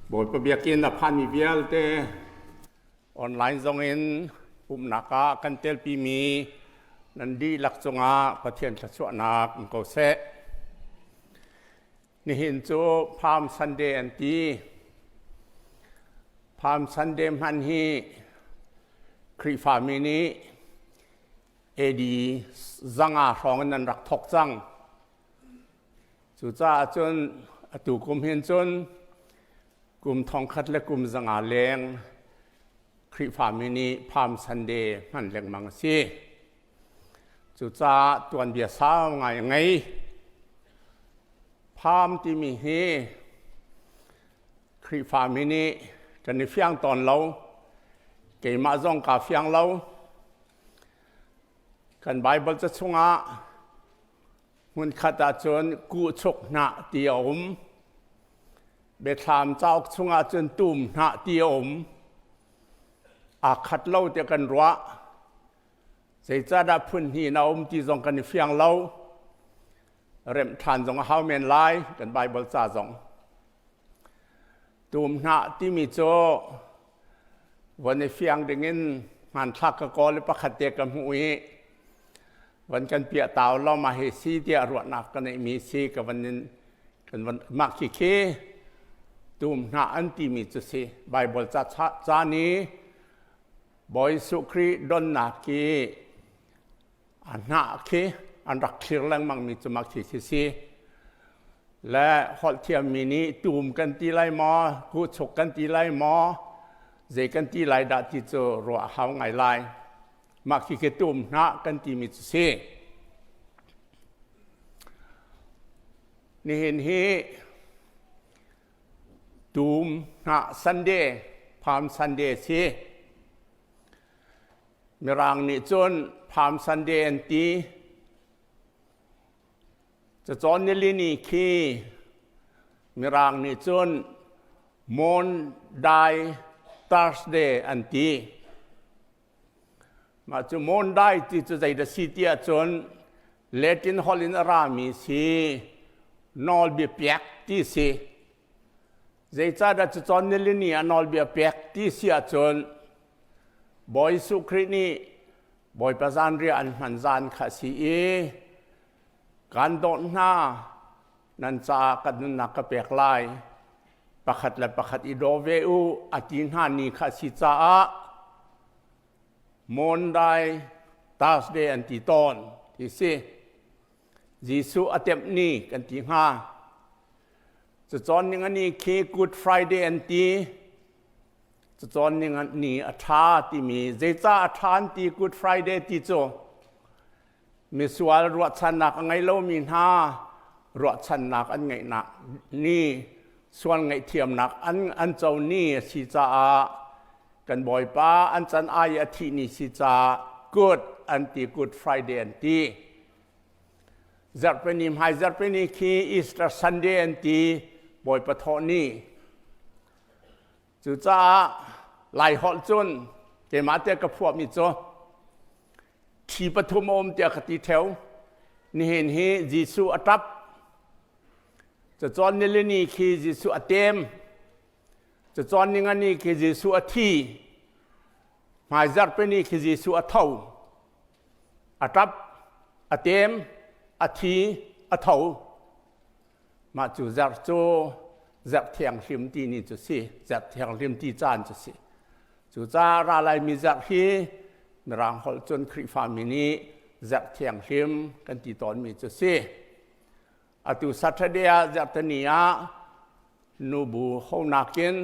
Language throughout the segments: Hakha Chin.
Bawipa biakinn a phanmi vialte online zongin pumhnak ah kan telpimi nan dihlak cungah Pathian thluachuahnak um ko seh. Nihin cu Palm Sunday an ti. Palm Sunday hman hi Khrihfami nih AD zanga hrawng in nan rak thawk cang. Cucaah cun atu kum hin cun kum thongkhat le kum zanga leng Khrihfami nih Palm Sunday hman lengmang a si. Cucaah tuanbia sau ngai a ngei. Palm timi hi Khrihfami nih kan i fiang tawn lo. Keimah zong kaa fiang lo. Kan Baibal ca chungah Hmunkhat ahcun kuhchuk hnah ti a um. Biathlam cauk chungah cun tum hnah ti a um. Aa khat lo tiah kan ruah. Zeicahdah phun hnih in a um ti zong kan i fiang lo. Remh ṭhan zong a hau men lai kan Baibal ca zong. Tum hnah timi cu von i fiang dingin hmanthlak ka kawl i pakhat te ka hmuh i van kan piah tau lo ma hi si tiah ruahnak ka neihmi si ka van in kan van mah khi khi tum hnah an timi cu si Bible ca ca ni Bawi Jesuh Khrih donnak khi a hnah khi an rak thlir lengmang mi cu mah khi khi si le holh thiammi nih tum kan ti lai maw kuhchuk kan ti lai maw zei kan ti lai dah ti cu ruah hau ngai lai mah khi khi tum hnah kan timi cu si nihin hi tum hnah Sunday Palm Sunday si Mirang nih cun Palm Sunday an ti. Cacawn nilini khi Mirang nih cun Maundy Thursday an ti. Mah cu Maundy ti cu zeidah si ti ahcun Latin holh in a rami si nawlbia pek ti si. Zeicahdah cacawn nilini ah nawlbia pek ti si ahcun Bawi Jesuh Khrih nih Bawipa zanriah an hman zan kha a si i kan dawt hna nan caah ka nunnak ka pek lai pakhat le pakhat i daw ve u a ti hna ni kha a si caah Monday Thursday an ti tawn ti si Jesuh a temh ni kan ti hnga Cacawn ning ani khi Good Friday an ti Cacawn ning ni a ṭha timi zeicah a ṭha an ti Good Friday ti cu misual ruahchannak a ngei lomi hna ruahchannak an ngeihnak ni sual ngaihthiamnak an an co ni a si caah kan Bawipa an can ai a thih ni si caah Good an ti Good Friday an ti. Zarhpini hmai zarhpini khi Easter Sunday an ti Bawipa thawh ni. Cucaah Lai holh cun keimah te ka phuahmi cu thi pathum a um tiah ka ti theo. Nihin hi Jesuh a ṭap. Cacawn nilini khi Jesuh a tem. Cacawn ningani khi Jesuh a thi. Hmai zarhpini khi Jesuh a tho. A ṭap, a tem, a thi, a tho. Mah cu zarh cu zarh thianghlim ti ni cu si, zarh thianghlim ti caan cu si. Cucaah ra laimi zarh hi Mirang holh cun Khrihfami nih zarh thianghlim kan ti tawnmi cu si. Atu Saturday ah zarhtani ah nubu honak in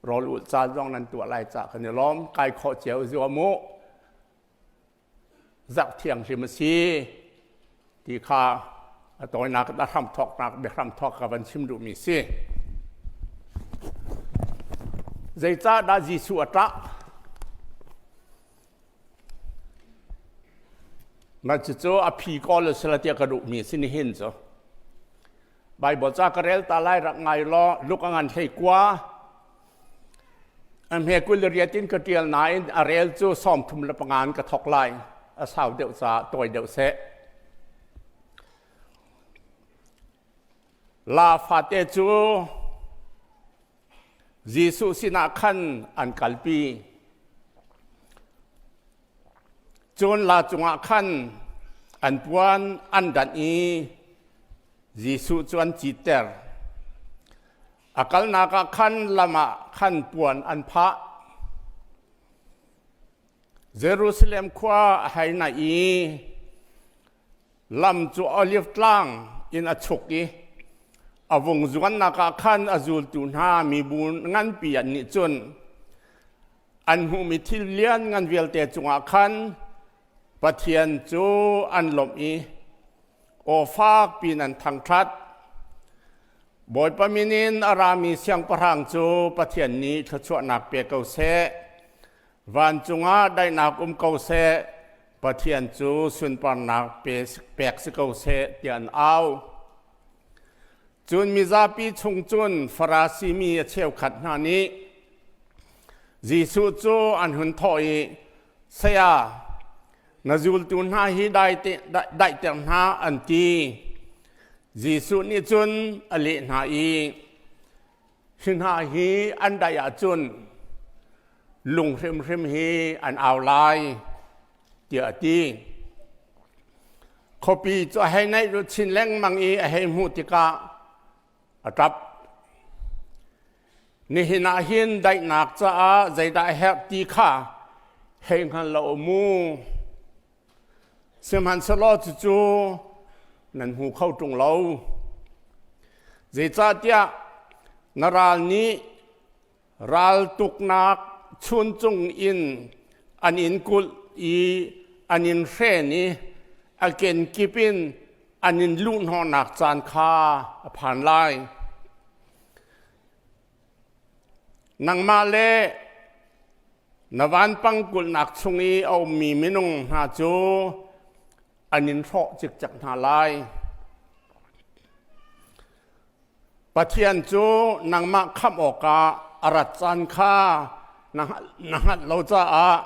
rawl ulh caan zong nan tuah lai cah kan i lawm. Kai khawh cio zuam u. Zarh thianghlim a si ti kha a tawinak a hramthawknak biahramthawk ka van chim duhmi si. Zeicahdah Jesuh a ṭah? Mah cucu a phi kawl a si la tiah ka duhmi a si nihin cu. Baibal ca ka rel ta lai rak ngai law Luke a ngan hlei kua A hme 28 in ka ṭial nain a rel cu 35 in ka thawk lai. A sau deuh caah tawi deuh seh. La fate cu Jesuh sinah khan an kalpi. Cun la cungah khan an puan an danh i Jesuh cu an citter. A kalnak ah khan lam ah khan puan an phah. Jerusalem khua a hei naih i lam cu Oliv tlang in a chuk i a vung zuannak ah khan a zultu hna mibu nganpi an nih cun an hmuhmi thil lianngan vialte cungah khan Pathian cu an lawmh i aw fak piin an thangṭhat. Bawipa min in a rami siangpahrang cu Pathian nih thluachuahnak pe ko seh. Vancung ah daihnak um ko seh. Pathian cu sunparnak pek si ko seh tiah an au. Cun mizapi chung cun Farasi mi a cheukhat hna nih Jesuh cu an hun thawh i, Saya, na zultu hna hi daihter hna an ti. Jesuh nih cun a leh hna i, Hi hna hi an daih ahcun lung hrimhrim hi an au lai, tiah a ti. Khuapi cu a hei naih chin lengmang i a hei hmuh tikah a ṭap. Nihin ah hin daihnak caah zeidah a herh ti kha hei hngal lo mu. Sihmanhsehlaw cucu nan hmu kho ṭung lo. Zeicahtiah na ral nih raltuknak chuncung in an in kulh i an in hren i a kenkip in an in luhhnawhnak caan kha a phan lai. Nangmah le na vanpang kulhnak chung i a ummi minung hna cu an in hrawh cikcek hna lai. Pathian cu nangmah khamh awkah a rat caan kha na hngalh lo caah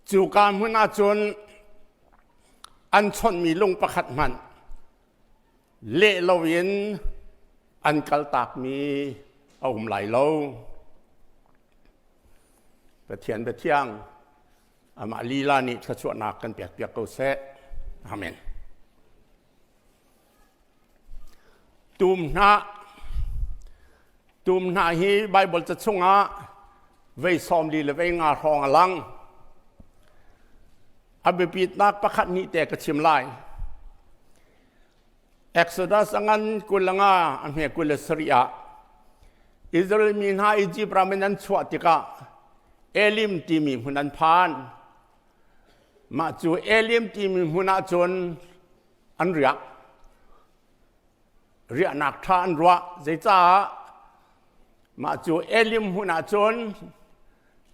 cuka hmun ah cun an chawnhmi lung pakhat hmanh leh loin an kaltakmi a um lai lo. Pathian biathiang amah lila nih thluachuahnak kan pekpiak ko seh. Amen. Tum hnah Tum hnah hi Bible ca chungah vei 40 le vei nga hrawng a lang. A biapitnak pakhat hnih te ka chim lai. Exodus a ngan 25 a hme 27 ah Israel mi hna Egypt ram in an chuah tikah Elim timi hmun an phan. Mah cu Elim timi hmun ah cun an riak. Riahnak ṭha an ruah. Zeicah? Mah cu Elim hmun ah cun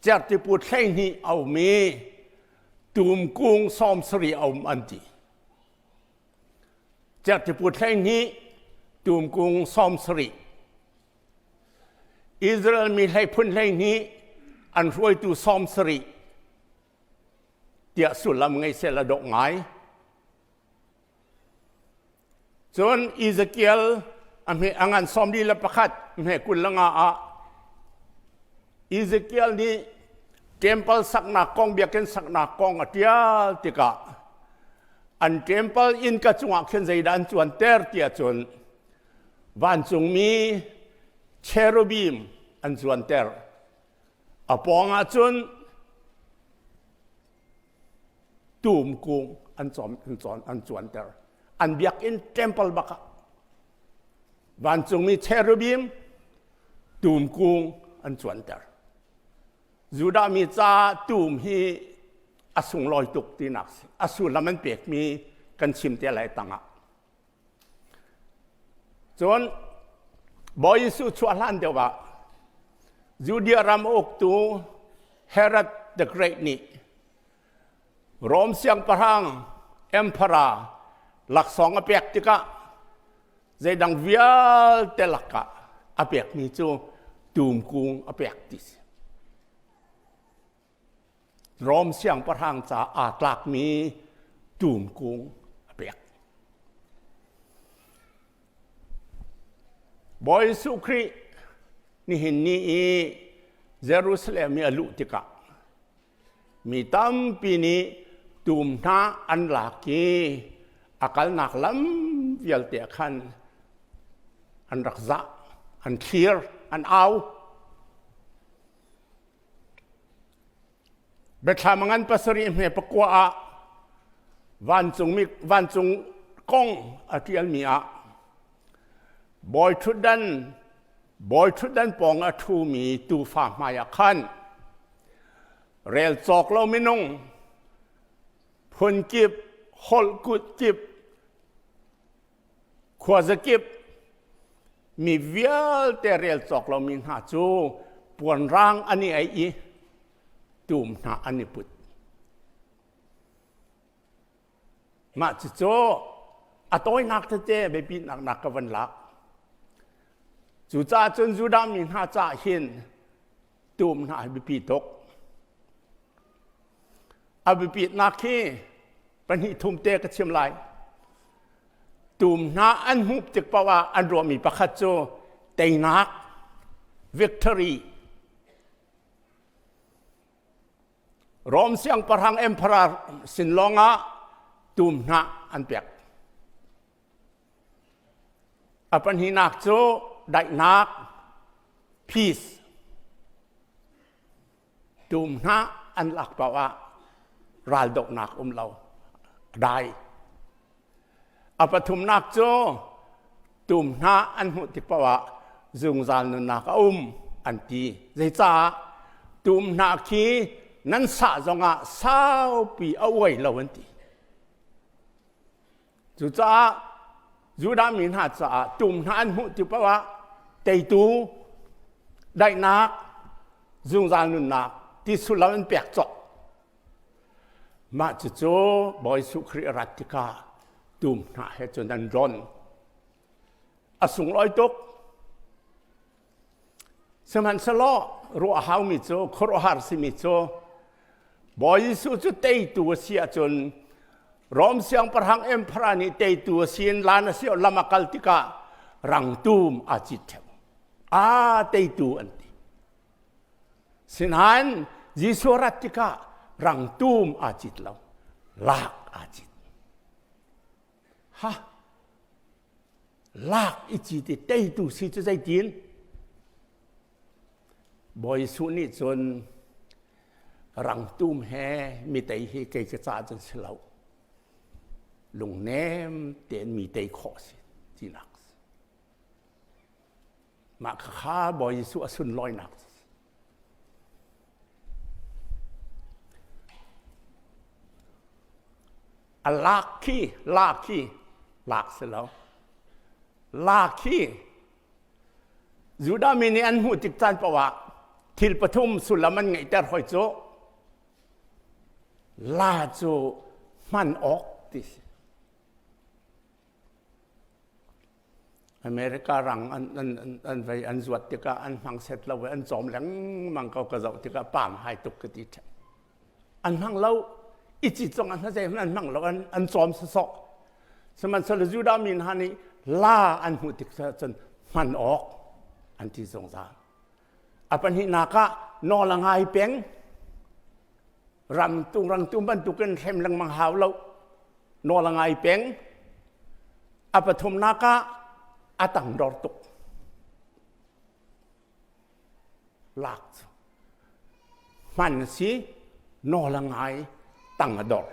cerhtiput 12 a um i tum kung 70 a um an ti. Cerhtiput 12, tum kung 70. Israel mi hlei phun 12 an hruaitu 70 tiah sullam ngei seh la dawh ngai. Cun Ezekiel a hme a ngan 41 hme 25 ah Ezekiel nih temple saknak kong biakinn saknak kong a ṭial tikah an temple innka cungah khin zeidah an cuanter tiah cun vancungmi cherubim an cuanter. A pawng ah cun tum kung an cawm an cawn an cuanter. An biakinn temple bak ah vancungmi cherubim tum kung an cuanter. Judah mi ca tum hi a sunglawi tuk tinak si. A sullam an pekmi kan chim te lai tangah. Cun Bawi Jesuh chuah hlan deuh ah Judea ram uktu Herod the Great nih Rom siangpahrang emperor laksawng a pek tikah zeidang vialte lakah a pekmi cu tumkung a pek ti si. Rom siangpahrang ca aa tlakmi tumkung a pek. Bawi Jesuh Khrih nihin ni i Jerusalem i a luh tikah mi tampi nih tum hna an lak i a kalnak lam vialte ah khan an rak zah, an thlir, an au. Biathlam a ngan pasarih hme pakua ah vancung mi vancung kong a ṭialmi ah bawi ṭhutdan bawi ṭhutdan pawng a ṭhumi tuufa hmaiah khan rel cawk lo minung phun kip holh kut kip Khuazakip mi vialte rel cawk lomi hna cu puanrang an i aih i tum hna an i put. Mah cucu a tawinak tete biapitnak nak ka van lak. Cucaah cun Judah mi hna caah hin tum hna hi biapi tuk. A biapitnak hi pahnih thum te ka chim lai. Tum hna an hmuh tik paoh ah an ruahmi pakhat cu teinak victory Rom siangpahrang emperor sin lawngah tum hna an pek. A pahnihnak cu daihnak peace Tum hna an lak paoh ah raldohnak um lo dai. A pathumnak cu tum hna an hmuh tik paoh ah zungzal nunnak a um an ti. Zeicah tum hna khi nan sah zongah saupi a uai lo an ti. Cucaah Judah mi hna caah tum hna an hmuh ti paoh ah teitu, daihnak, zungzal nunnak ti sullam an pek cawk. Mah cucu Bawi Jesuh Khrih a rat tikah tum hna he cun an ron. A sunglawi tuk. Sihmanhsehlaw ruah a haumi cu khuaruahhar simi cu Bawi Jesuh cu teitu a si ahcun Rom siangpahrang emperor nih teitu a si in lan a si lam a kal tikah rangtum aa cit ṭheo. Aa teitu an ti. Sinain Jesuh rat tikah rangtum aa cit lo, lak aa cit. Ha! Lak i cit i teitu si cu zeitin? Bawi Jesuh nih cun rangtum he mi tei hi kei ka caah cun si lo. Lungnem tein mi tei khawh si tinak. Mah khakha Bawi Jesuh a sunlawinak. A lak khi lak khi lak si lo. Lak khi Judah mi nih an hmuh tik caan paoh ah thil pathum sullam an ngeihter hoi cu la cu hman awk ti si. America rang an, an, an, an vei an zuat tikah an hmang set lo i an cawm lengmang ko ka zoh tikah pam hai tuk ka ti ṭheo. An hmang lo i ci zong an zei an hmang lo an, an cawm sawsawh. Sihmanhsehlaw Judah mi hna nih la an hmuh tik cun hman awk an ti zungzal. A pahnihnak ah nawl a ngai peng. Ramtung rangtum bantukin hrem lengmang hau lo. Nawl a ngai peng. A pathumnak ah a tangdor tuk. Lak cu hman si nawl a ngai tang a dor.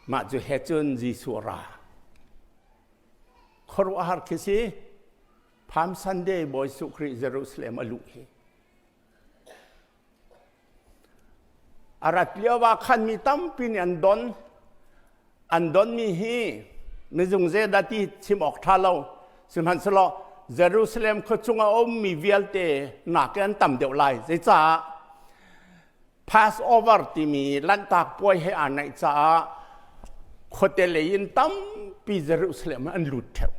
Mah cu he cun Jesuh a ra. Khuaruahhar khi si. Palm Sunday Bawi Jesuh Khrih Jerusalem a luh hi. A rat lio ah khan mi tampi nih an don. An donmi hi mizung zeidah ti chim awk ṭha lo. Sihmanhsehlaw Jerusalem khua chung a ummi vialte nakin an tam deuh lai. Zeicah? Passover timi Lanhtak puai he aa naih caah khuate lei in tampi Jerusalem ah an lut ṭheo.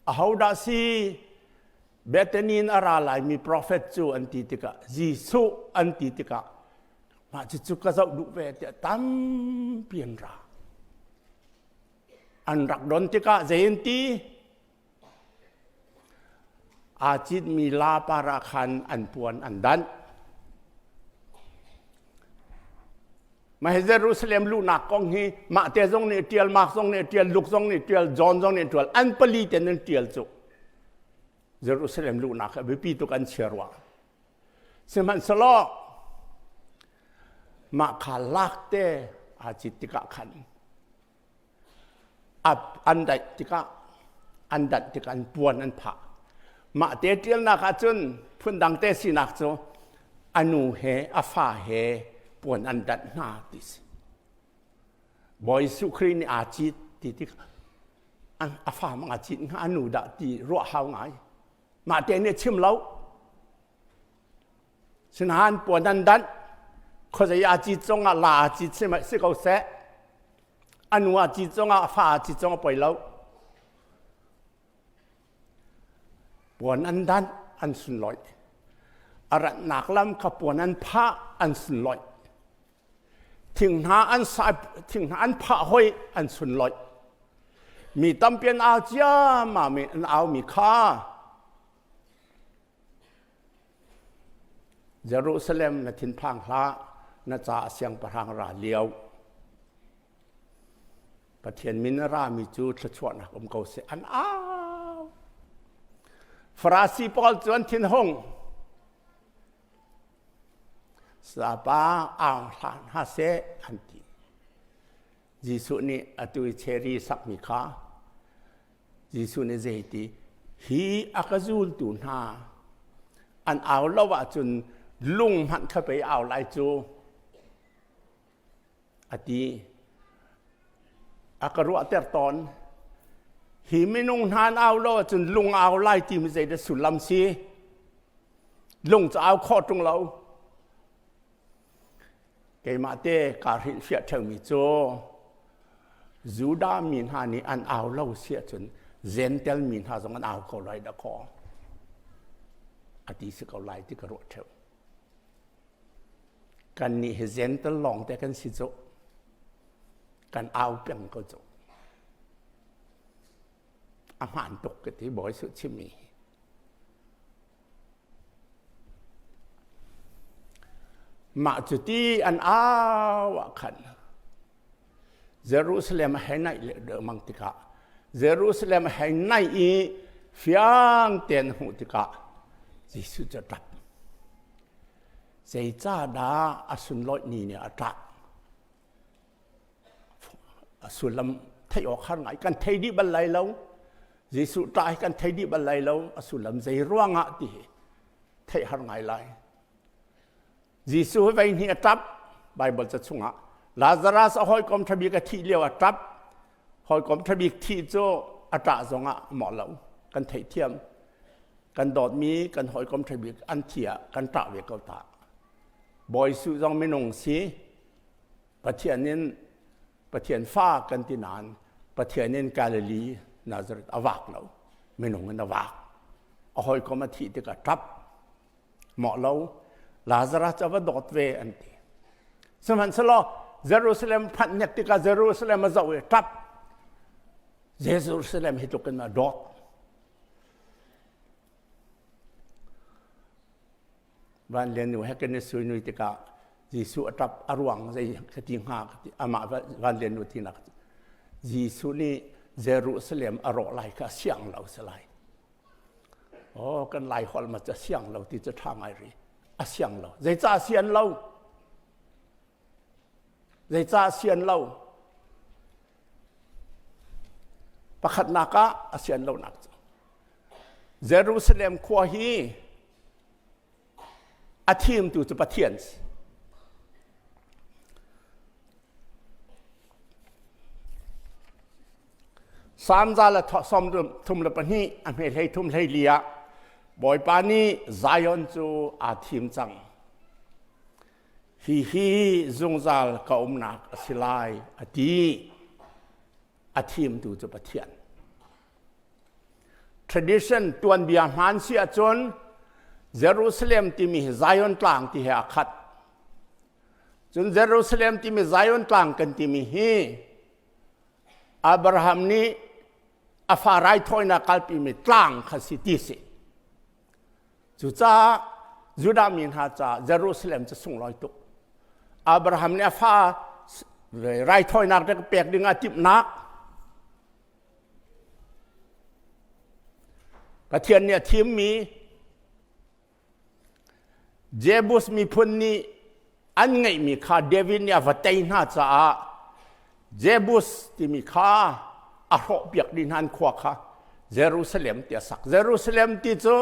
Ahodah si Bethany in a ra laimi profet cu an ti tikah Jesuh an ti tikah mah cucu ka zoh duh ve tiah tampi an ra. An rak don tikah zei an ti? Aa citmi la par ah khan an puan an danh. Mah hi Jerusalem luhnak kong hi mah te zong nih ṭial, Mark zong nih ṭial, Luke zong nih ṭial, John zong nih ṭial, an pali ten an ṭial cu. Jerusalem luhnak hi a biapi tuk an chia rua. Sihmanhsehlaw mah kha lak te aa cit tikah khan an daih tikah an danh tikah an puan an phah. Mah te ṭialnak ahcun phundang te sinak cu a nu he a fa he puan an danh hna ti si. Bawi Jesuh Khrih nih aa cit ti tikah a fa mang aa cit hnga a nu dah ti ruah hau ngai. Mah te nih chim lo. Sinain puan an danh. Khuazei aa cit zongah la aa cit si ko seh. A nu aa cit zongah a fa aa cit zong a poi lo. Puan an danh an sunlawih. A ratnak lam kha puan an phah an sunlawih. Thing hna an sa thing hna an phah hoi an sunlawih. Mi tampi an au ciammam i an aumi kha Jerusalem na thinphang hlah, na caah siangpahrang ra lio. Pathian min a rami cu thluachuahnak um ko seh an au. Farasi pawl cu an thinhung. Sapa au hlah hna seh an ti. Jesuh nih atu i cherry sakmi kha Jesuh nih zeiti hi a ka zultu hna an au lo ahcun lung hmanh kha pei au lai cu a ti. A ka ruahter tawn. Hi minung hna an au lo ahcun lung au lai timi zeidah sullam si? Lung cu au khawh ṭung lo. Keimah te kaa hrilhfiah ṭheumi cu Judah mi hna nih an au lo si ahcun Jentail mi hna zong an au ko lai dahkaw a ti si ko lai ti ka ruah ṭheu. Kannih hi Jentail lawng te kan si cu. Kan au peng ko cu. A hmaan tuk ka ti Bawi Jesuh chimmi hi. Mah cu ti an au ah khan Jerusalem a hei naih lengmang tikah Jerusalem a hei naih i fiang tein a hmuh tikah Jesuh cu a ṭap. Zeicahdah a sunlawih ni nih a ṭah? A sullam theih awk har ngai. Kan thei dih bal lai lo. Jesuh ṭah hi kan thei dih bal lai lo. A sullam zei ruangah ti hi theih har ngai lai. Jesuh hi vei hnih a ṭap Baibal ca chungah. Lazarus a hawikom ṭha bik a thih lio a ṭap. Hawikom ṭha bik thih cu a ṭah zongah mawh lo. Kan theihthiam. Kan dawtmi kan hawikom ṭha bik an thi ah kan ṭah ve ko ta. Bawi Jesuh zong minung si. Pathian in Pathian fa kan ti nain Pathian in Galilee Nazareth a vak lo minung in a vak a hawikom a thih tikah ṭap mawh lo Lazarus a va dawt ve an ti sihmanhsehlaw Jerusalem phanh hnek tikah Jerusalem a zoh i ṭap Jerusalem hi tluk in a dawt Van Lian nu he kan i suinui tikah Jesuh a ṭap a ruang zei ka ti hnga ka ti amah Van Lian nu tinak Jesuh nih Jerusalem a rawh lai kha siang lo si lai. Oh kan lai holh ma ca siang lo ti cu ṭha ngai ri. A siang lo. Zeicah sian lo? Zeicah sian lo? Pakhatnak ah a sian lonak cu Jerusalem khua hi a thimtu cu Pathian si. Salm za le 32 a hme hlei thum hlei li ah Bawipa nih Zion cu aa thim cang. Hihi zungzal ka umnak a si lai a ti. A thimtu cu Pathian. Tradition tuanbia hmaan si ahcun Jerusalem timi hi Zion tlang ti he a khat. Cun Jerusalem timi Zion tlang kan timi hi Abraham nih a fa raithawinak kalpimi tlang kha si ti si. Cucaah Judah mi hna caah Jerusalem cu sunglawi tuk. Abraham nih a fa raithawinak pek ding ah timhnak Pathian nih a thimmi Jebus miphun nih an ngeihmi kha David nih a va tei hna caah Jebus timi kha a hrawhpiak dih hna an khua kha Jerusalem ti a sak. Jerusalem ti cu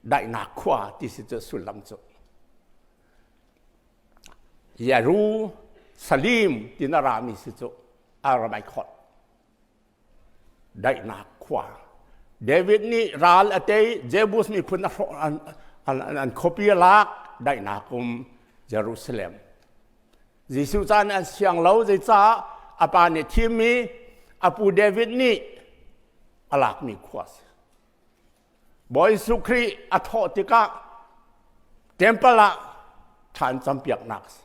daihnak khua ti si cu sullam cu. Yeru Salim ti na rami si cu Aramaic holh. Daihnak khua. David nih ral a tei, Jebus miphun a hrawh an, an, an khuapi a lak, daihnak um Jerusalem. Jesuh caan an siang lo, zeicah a pa nih thimmi a pu David nih a lakmi khua si. Bawi Jesuh Khrih a thawh tikah temple ah thlan campiaknak si.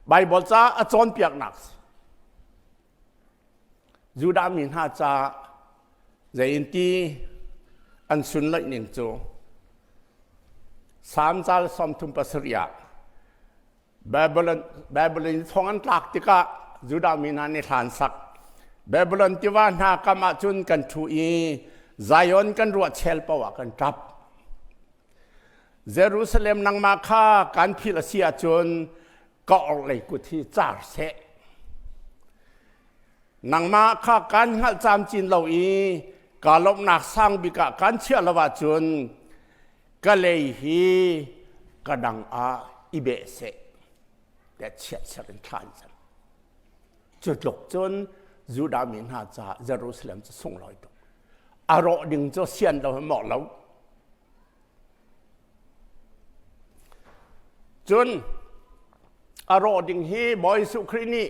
Bible ca a cawnpiaknak si. Judah mi hna ca zei in ti an sunloih ning cu Salm cal 37 ah Babylon, Babylon thong an tlak tikah Judah mi hna nih hlan sak. Babylon tiva hna kam ah cun kan ṭhu i Zion kan ruah chel paoh ah kan ṭap. Jerusalem nangmah kha kan philh a si ahcun ka orhlei kut hi car seh. Nangmah kha kan hngalh camcin lo i ka lawmhnak sang bik ah kan chiah lo ahcun ka lei hi ka dang ah i beh seh tiah chiatser in thla an cam. Cu tluk cun Judah mi hna caah Jerusalem cu sunglawi tuk. A rawh ding cu sian lo mawh lo. Cun a rawh ding hi Bawi Jesuh Khrih nih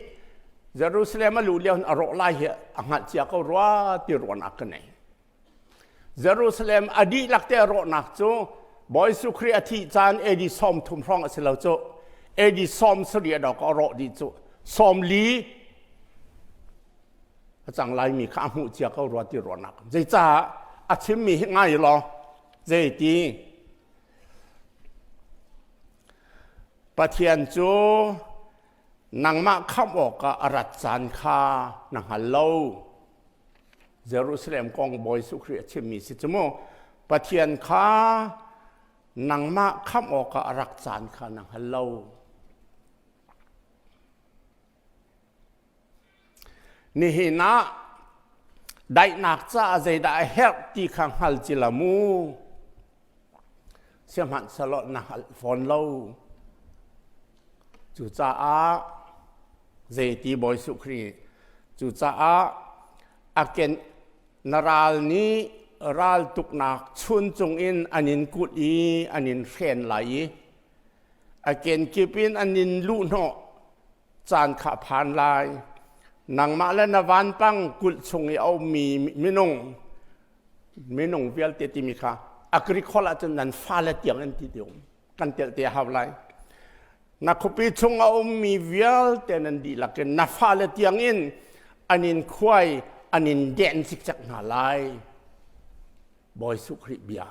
Jerusalem a luh lio a rawh lai hi a hngalh cia ko rua ti ruahnak ka nei. Jerusalem a dihlak te a rawhnak cu Bawi Jesuh Khrih a thih caan AD 30 hrawng a si lo cu AD 70 a dawk a rawh dih cu 40 a cang laimi kha a hmuh cia ko rua ti ruahnak. Zeicah a chimmi hi ngai law Zeiti? Pathian cu nangmah khamh awkah a rat caan kha na hngal lo. Jerusalem kong Bawi Jesuh Khrih a chimmi si cu mu. Pathian kha nangmah khamh awkah a rak caan kha na hngal lo. Nihin ah daihnak caah zeidah a herh ti kha hngal ci la mu. Sihmanhsehlaw na hngalh fawn lo. Cucaah zeiti Bawi Jesuh Khrih cucaah a ken na ral nih raltuknak chuncung in an in kulh i an in hren lai i a kenkip in an in luhhnawh caan kha a phan lai. Nangmah le na vanpang kulh chung i a ummi minung minung vialte timi kha a Greek holh ahcun nan fale tiang in ti ti um kan telh te a hau lai. Na khuapi chung a ummi vialte nan dihlak in na fale tiang in an in khuai an in den cikcek hna lai. Bawi Jesuh Khrih bia.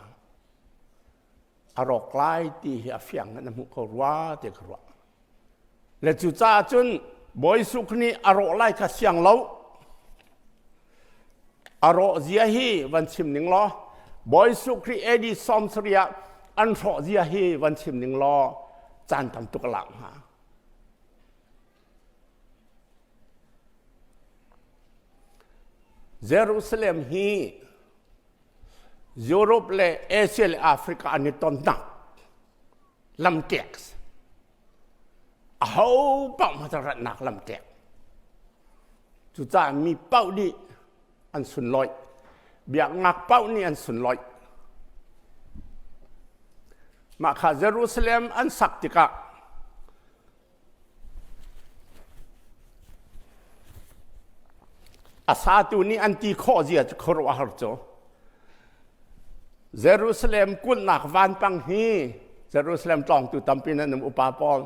A rawk lai ti hi a fiang in a hmuh ko rua ti ka ruah. Le cucaah cun Bawi Jesuh nih a rawh lai kha siang lo. A rawh zia hi van chim ning law Bawi Jesuh Khrih AD 70 ah an hrawh zia hi van chim ning law caan tam tuk a lak hnga. Jerusalem hi Europe le Asia le Africa an i tonnak lamkek aho paoh hmasa ratnak lamkek cucaah mi paoh nih an sunlawih biaknak paoh nih an sunlawih mah kha Jerusalem an sak tikah A satu nih an ti khawh zia cu khuaruahhar cu. Jerusalem kulhnak vanpang hi Jerusalem tlawngtu tampi nan um upa pawl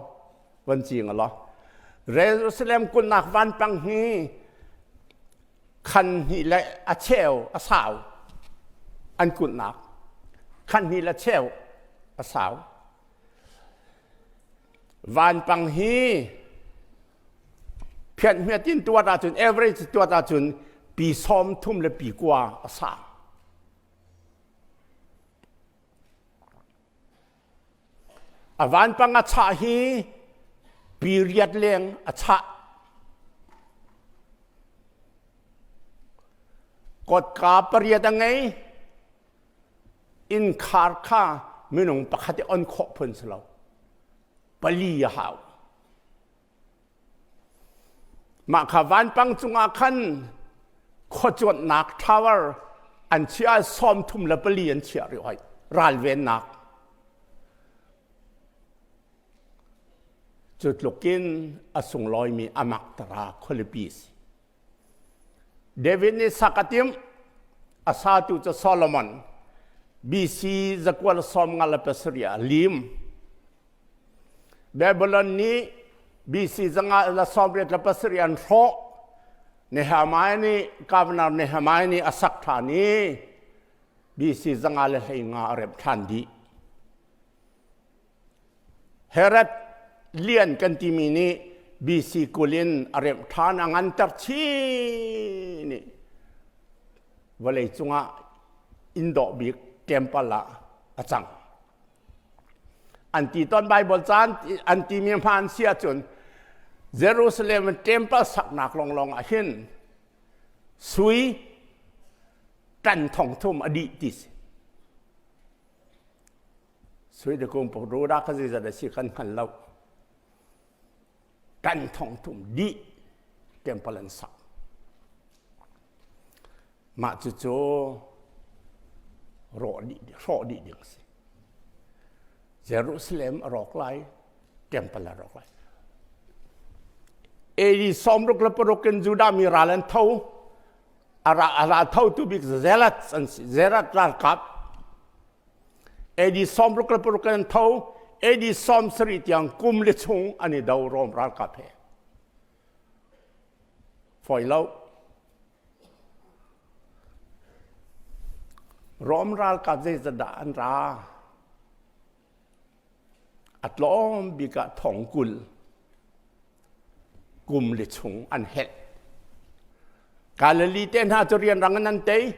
van cing alaw. Jerusalem kulhnak vanpang hi khan hnih le a cheu a sau an kulhnak. Khan hnih le cheu a sau. Vanpang hi phianh hmiat in tuat ahcun average tuat ahcun pi sawm thum le pi kua a sang. A vanpang a chah hi pi riat leng a chah. Kotka pariat a ngei. Innkhar kha minung pakhat i on khawh phun si lo. Pali a hau. Mah kha vanpang cungah khan khuacuanhnak tower an chiah 34 an chiah rih hoi ralvennak. Cu tlukin a sunglawimi amak tara khualipi si. David nih sak a timh, a satu cu Solomon, BC zakual 57 ah lim. Babylon nih BC 187 an hrawh. Nehemiah nih governor Nehemiah nih a sak ṭhan i BC 515 a remh ṭhan dih. Herod lian kan timi nih BC 20 in a remh ṭhan a nganter chin i vawlei cungah inn dawh bik temple ah a cang. An ti tawn Bible caan an timi hmaan si ahcun Jerusalem temple saknak lawnglawng ah hin sui ṭan thong thum a dih ti si. Sui de kung pagoda kha zeizat a si kan hngal lo. Kan thong thum dih temple an sak. Mah cucu rawh dih hrawh dih ding si. Jerusalem a rawk lai, temple a rawk lai. AD 66 in Judah mi ral an tho. A ra tho tu bik Zealot an si. Zealot ralkap AD 66 an tho AD 70 tiang kum le chung an i do Rom ralkap he foi lo Rom ralkap zeizat dah an ra a tlawm bik ah thong 20 kum le chung an helh. Galilee te hna cu rianrang in an tei.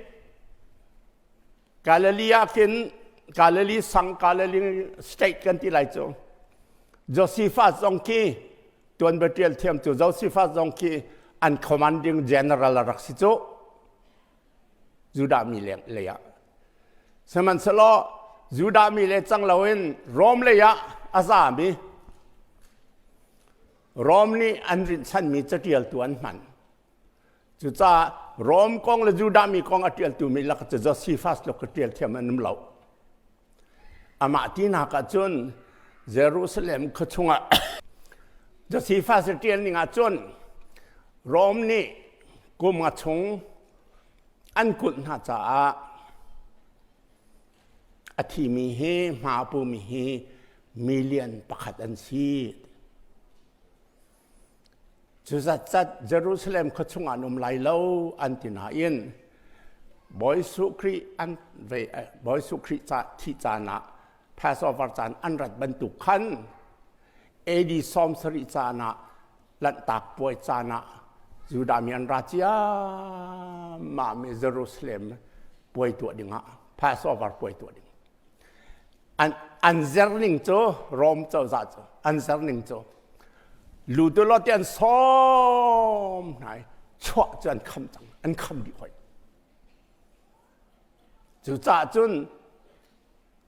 Galilee ah khin Galilee sang Galilee state kan ti lai cu. Josephus zong khi tuanbia ṭial thiam cu Josephus zong khi an commanding general a rak si cu. Judah mi lei ah. Sihmanhsehlaw Judah mi le cang loin Rom lei ah a zami Rom nih an rinhchanmi caṭialtu an hman. Cucaah Rom kong le Judah mi kong a ṭialtu mi lak cu Josephus tluk ka ṭial thiam an um lo. Amah tinak ah cun Jerusalem khua chungah Josephus a ṭial ning ah cun Rom nih kum nga chung an kulh hna caah a thimi hi hma a pumi hi million pakhat an si. Cu zatzat Jerusalem khua chungah an um lai lo an ti nain Bawi Jesuh Khrih an ve Bawi Jesuh Khrih ca thih caan ah Passover caan an rat bantuk khan AD 70 caan ah Lanhtak puai caan ah Judah mi an ra ciammam i Jerusalem puai tuah dingah Passover puai tuah ding. An, an zer ning cu Rom cozah cu an zer ning cu lutulo te an sawm hna i chuah cu an kham cang an kham dih hoi. Cucaah cun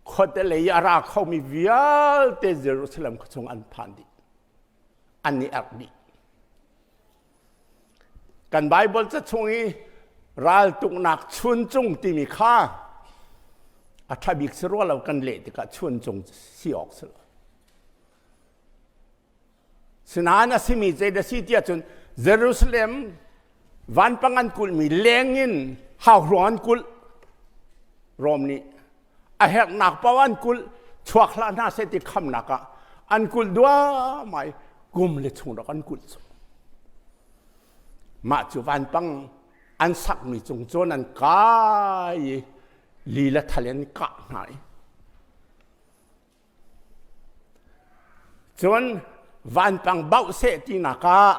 khuate lei a ra khomi vialte Jerusalem khua chung an phan dih. An i erh dih. Kan Bible ca chung i raltuknak chuncung timi kha a ṭha bik si rua lo kan leh tikah chuncung si awk si lo. Sinain a simi zeidah si tiah cun Jerusalem vanpang an kulhmi leng in hauhruang an kulh. Rom nih a herhnak paoh an kulh chuak hlah hna seh ti khamnak ah an kulh duahmah i kum le chung rak an kulh cu. Mah cu vanpang an sakmi cung cun an kai i li le thal in kah hna i. Cun vanpang bauh seh tinak ah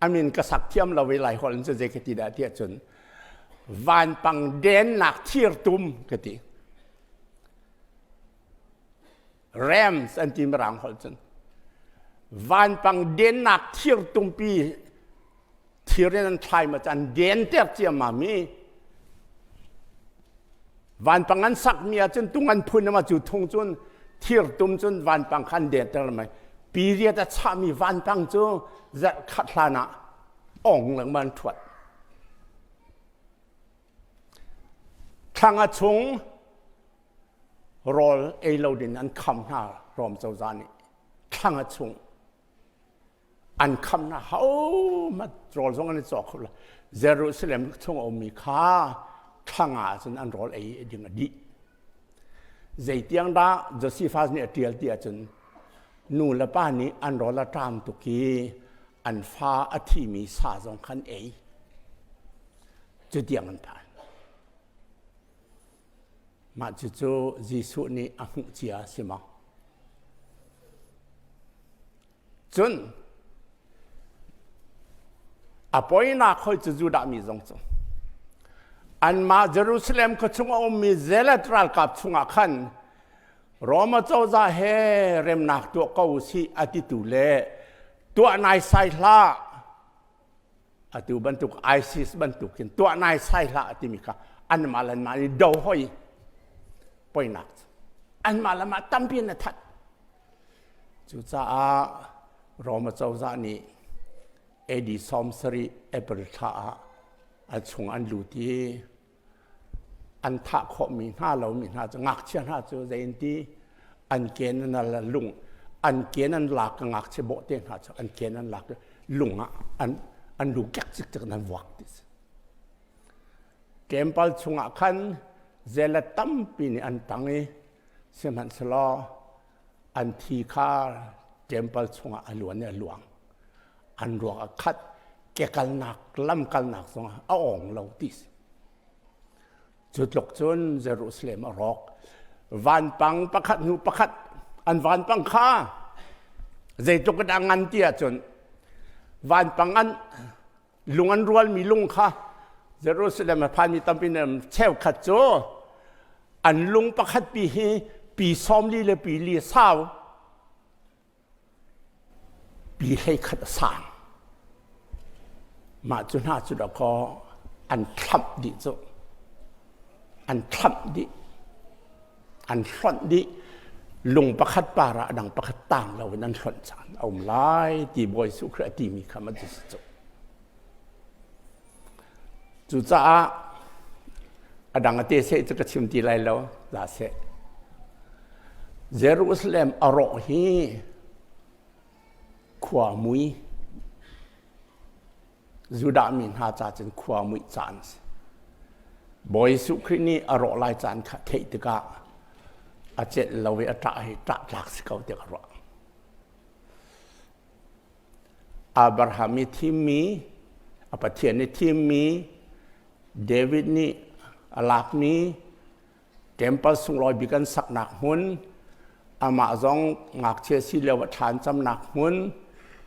a min ka sak thiam lo i Laiholh in cu zei ka ti dah tiah cun vanpang dennak thirtum ka ti. Rams an ti mirang holh cun. Vanpang dennak thirtumpi thir in an thlai ma an denter ciammam i vanpang an sakmi ahcun tung an phun ma cu thung cun thir tum cun vanpang kha an denter mai period a chahmi vanpang cu zarh khat hlan ah ong lengmang an thuat thlang a chung rawl ei lo ding an kham hna Rom cozah nih thlang a chung an khamnak hohmanh rawl zong an i cawk kho lo Jerusalem chung a ummi kha thlang ah cun an rawl ei ding a dih zeitiang dah Josephus nih a ṭial ti ahcun nu le pa nih an rawl a ṭam tuk i an fa a thimi sa zong khan ei cu tiang an phan Mah cucu Jesuh nih a hmuh cia a si maw? Cun a poinak hoi cu Judah mi zong cu anmah Jerusalem khua chung a ummi Zealot ralkap chungah khan Roma cozah he remnak tuah ko usih a titu le tuah naisai hlah atu bantuk ISIS bantuk in tuah naisai hlah timi kha anmah le anmah nih do hoi poinak anmah le mah tampi in a that cucaah Roma cozah nih AD 70 April thla ah a chung an lut i an thah khawhmi hna lomi hna cu ngakchia hna cu zei an ti an ken an la lung an ken an lak ka ngakchia bawhte hna cu an ken an lak lung ah an an lu kek cikcek in an vuak ti si temple chungah khan zelat tampi nih an tang i sihmanhsehlaw an thi kha temple chungah a luan i a luang an ruak a khat kekalnak lamkalnak zong a awng lo ti si cu tluk cun Jerusalem a rawk vanpang pakhat hnu pakhat an vanpang kha zeitluk in a ngan ti ahcun vanpang an lung an rualmi lung kha Jerusalem a phanmi tampi nih cheukhat cu an lung pakhat pi hi pi 40 le pi li sau Pi 11 a sang. Mah cu hna cu dakaw an thlamh dih cu. An thlamh dih. An hlonh dih. Lung pakhat par ah a dang pakhat tang lo in an hlonh caan a um lai ti Bawi Jesuh Khrih a timi kha ma cu si cu. Cucaah a dang a te seh cu ka chim ti lai lo, za seh. Jerusalem a rawh hi khua mui Judah mi hna ca cun khua muih caan a si. Bawi Jesuh Khrih nih a rawh lai caan kha theih tikah a celh lo i a ṭah hi ṭah tlak si ko tiah ka ruah. Abraham i thimmi, a Pathian i thimmi, David nih a lakmi temple sunglawi bik an saknak hmun, amah zong ngakchia si lio ah thla an camnak hmun,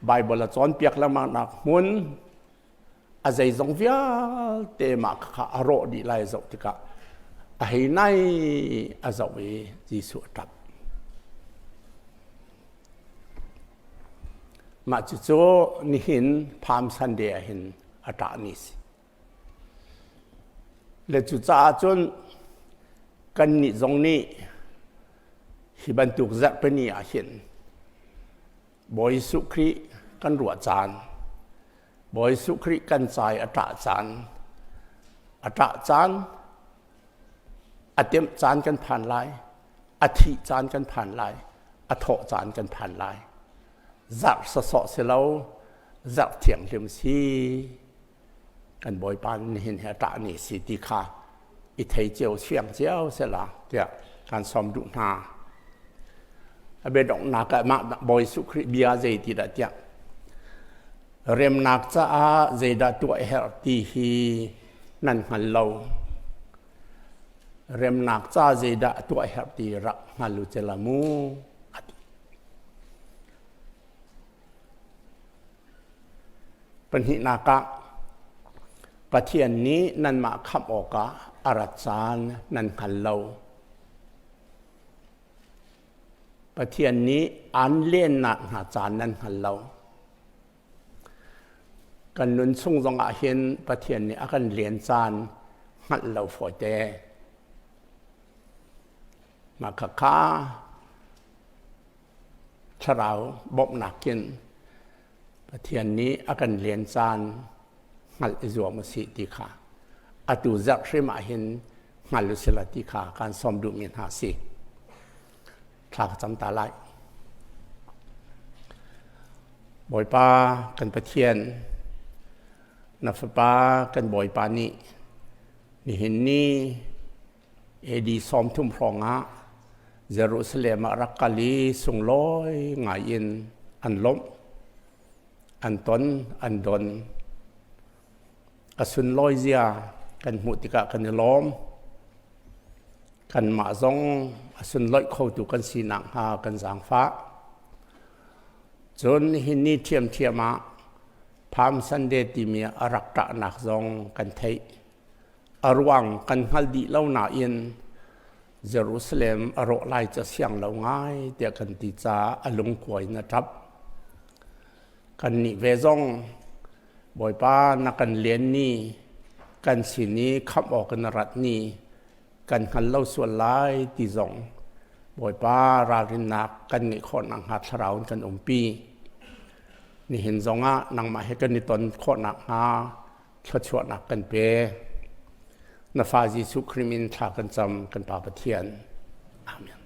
Bible a cawnpiak lengmangnak hmun, a zeizong vialte mah kha a rawh dih lai zoh tikah a hei nai a zoh i Jesuh a ṭap. Mah cucu nihin Palm Sunday ah hin a ṭah ni si. Le cucaah cun kannih zong nih hi bantuk zarhpini ah hin Bawi Jesuh Khrih kan ruah caan, Bawi Jesuh Khrih kan ca i a ṭah caan, a ṭah caan, a temh caan kan phan lai, a thih caan kan phan lai, a thawh caan kan phan lai. Zarh sawsawh si lo, zarh thianghlim si. Kan Bawipa nihin hi a ṭah ni si ti kha i thei cio fiang cio sela tiah kan sawm duh hna. A biadonghnak ah mah Bawi Jesuh Khrih bia zei ti dah tiah remnak caah zeidah tuah a herh ti hi nan hngal lo. Remnak ca zeidah a tuah herh ti rak hngal u cela mu a ti. Pahnihnak ah Pathian nih nanmah khamh awkah a rat caan nan hngal lo. Pathian nih aan lennak hna caan nan hngal lo. Kan nun chung zongah hin Pathian nih a kan len caan hngalh lo fawite. Mah khakha thlarau bawmhnak in Pathian nih a kan len caan hngalh i zuam u sih ti kha atu zarh hrim ah hin hngal u sila ti kha kan sawm duhmi hna si. Thla ka cam ta lai. Bawipa kan Pathian, na fapa kan Bawipa nih nihin ni AD 30 hrawng ah Jerusalem ah rak kal i sunglawi ngai in an lawmh, an ton, an don. A sunlawi zia kan hmuh tikah kan i lawm. Kanmah zong a sunlawih khotu kan si nakhnga kan zaangfah. Cun nihin ni ṭhiamṭhiam ah Palm Sunday timi a rak ṭahnak zong kan theih. A ruang kan hngal dih lo nain Jerusalem a rawh lai ca siang lo ngai tiah kan ti caah a lungkuai in a ṭap. Kannih ve zong Bawipa na kan len ni, kan sin i khamh awk in na rat ni, kan hngal lo sual lai ti zong Bawipa ralrinnak kan ngeih khawh nakhnga thlarau in kan umpi. Nihin zongah nangmah he kan i ton khawh nakhnga thluachuahnak kan pe. Na fa Jesuh Khrih min thla kan cam kan Pa Pathian. Amen.